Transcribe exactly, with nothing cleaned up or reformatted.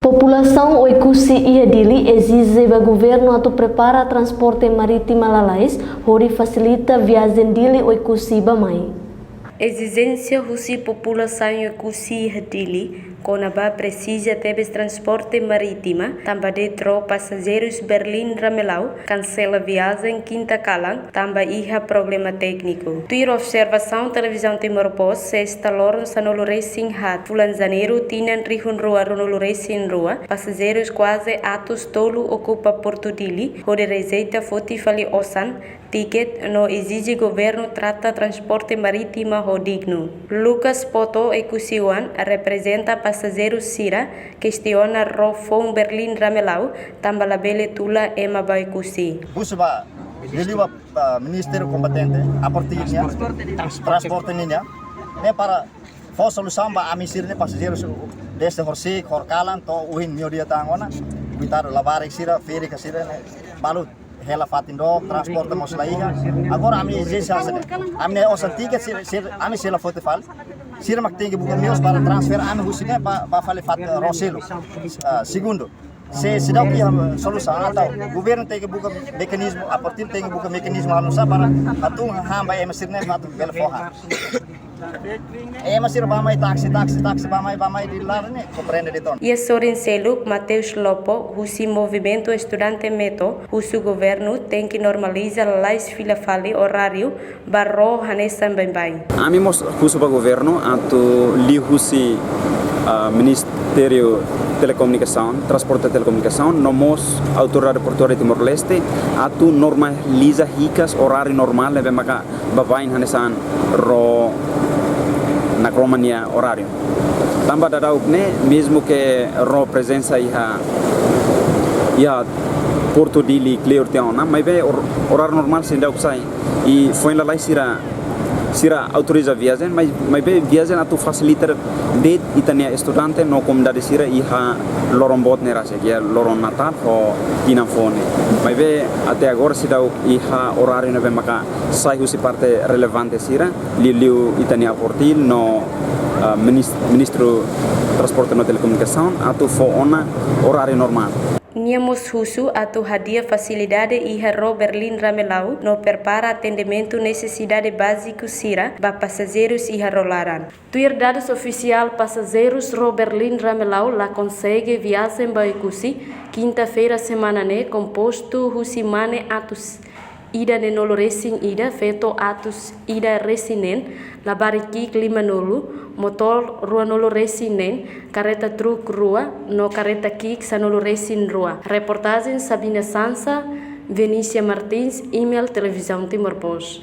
Populasaun Oekusi iha Dili ezije ba governu atu prepara transporte marítima lalais hodi fasilita viajen Dili Oekusi ba mai. Ezijénsia husi populasaun Oekusi iha Dili kona-ba presiza tebes transporte marítima, tanba de'it ró pasajeirus Berlin Ramelau kansela viajen kinta kalan, tanba iha problema tékniku. Tuir observasaun Televizaun Timor Post, sesta loron sanulu-resin-haat fulan Janeiru tinan rihun rua ruanulu-resin-rua, pasajeirus kuaze atus tolu okupa Portu Dili hodi rejeita foti fali osan, tiket no ezije governu trata transporte marítima ho dignu. Lucas Poto, Oekusi-oan, reprezenta pasajeirus sira, kestiona ró foun Berlin Ramelau, tanba labele tula ema ba Oekusi. Husu ba, liuliu ba, ba ministériu kompetente, a partir nian, transporte nian, ne'e para fó solusaun ba ami sira-ne'e pasajeirus, dezde horisehik, horikalan to'o ohin meiudia tan ona, koitadu labarik sira, ferik sira-ne'e, balu hela fatin dook, transporte mós la iha. Agora ami ezije hanesan ne'e, ami-nia osan tiket sira, sira, ami sei la foti fali. Sira mak tenke buka meius para transfere ami husi ne'e ba, ba fali fatin ró seluk. Ah, segundu, se seidauk iha solusaun, entaun governu tenke buka mekanizmu, a partir tenke buka mekanizmu anu sa para atu han ba ema sira-ne'e atu bele fó han. Ema sira ba mai taksi, taksi, taksi ba mai, ba mai di lar ne'e, komprende de'it ona. Iha sorin seluk, Mateus Lopo, husi Movimentu Estudante Meto, husu governu tenke normaliza lalais fila fali oráriu ba ró hanesan baibain. Ami mós husu ba governu atu liuhusi, ah, Ministériu Telekomunikasaun, Transporte Telekomunikasaun, no mós Autoridade Portuária Timor-Leste, atu normaliza hikas oráriu normál ne'ebé maka baibain hanesan ró nakroman nia oráriu. Tanba daudauk ne'e, mezmu ke ró prezensa iha, iha Portu Dili kleur tiha ona, maibé or-, oráriu normál seidauk sai. I foin lalais sira, sira autoriza viajen, mai-, maibé viajen atu fasilita de'it ita-nia estudante no komunidade sira iha loron boot ne'e rasik, iha loron Natál ho tinan foun ne'e. Maibé até agora seidauk iha oráriu ne'ebé maka sai husi parte relevante sira, liuliu ita-nia APORTIL no, ah, minis-, Ministru Transporte no Telekomunikasaun, atu fó ona oráriu normál. Nia mós husu atu hadi'a fasilidade iha ró Berlin Ramelau no prepara atendimentu nesesidade báziku sira ba pasajeirus iha ró laran. Tuir dadus ofisiál, pasajeirus ró Berlin Ramelau la konsege viajen ba Oekusi, kinta-feira semana ne'e, kompostu husi mane atus ida neenulu-resin-ida, feto atus ida-resin-neen, labarik ki'ik limanulu, motór ruanulu-resin-neen, karreta truk rua, no karreta ki'ik sanulu-resin-rua. Reportajen Sabina Sansa, Venícia Martins, email Televizaun Timor Post.